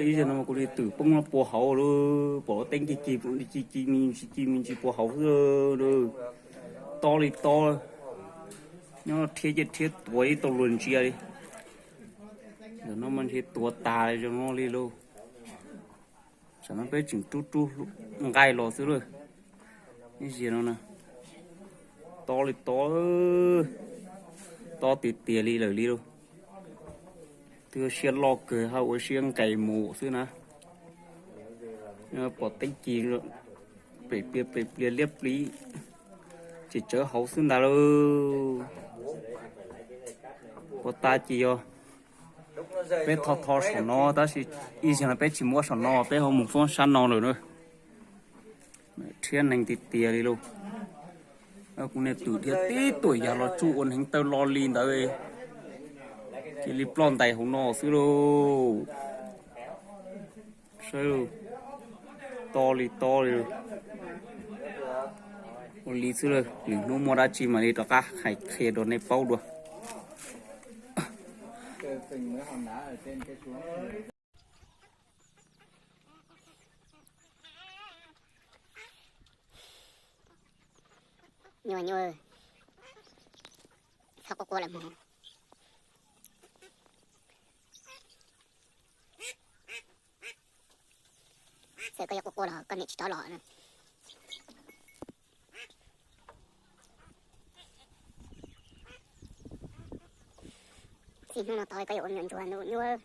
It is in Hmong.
Ib zaug no kuv li twm poob pua hauv lawm, pom teeb ci ci ci ci me ntsis ci me ntsis pua hauv xwb. Tob li tob, nyob rhiab ces rhiab tuav ib tau luag ntsia li. Ntawm no mas ntshe tuav tas zoo no li lauj. Tam no peb tseem rub rub nqaij los xwb lauj. Ib zaug no na, tob li tob, tob tiag tiag li lawm li lauj. Twb ua siab loj kawg hab ua siab nqes mus xwb na. Pom teeb ci pem plias pem plias liab pliv, ces tsawv hauv xwb ntag lauj. Ua tas ces yog peb tho tho saum no tab sis ib zaug no peb tsis muab saum no, peb ho mus foob sab no lawm na. Rhiab neeg tiag tiag li lauj. Kuv niag twm dhia tib tuam yam los tsuj ua heev taw lo li ntawd, cia li ploj ntais hauv no xwb lauj. Saib, tob li tob li. Ua li xwb lauj, lwm hnub muaj dab tsi mam li rov qab hais qhia rau nej paub dua. Nyuaj nyuaj, txhob quaj quaj lawm mog. Txawm koj yuav quaj quaj los koj niam tsis rov los na. Txij hnub no tod koj yuav ua me nyuam ntsuag ntuj nyuaj.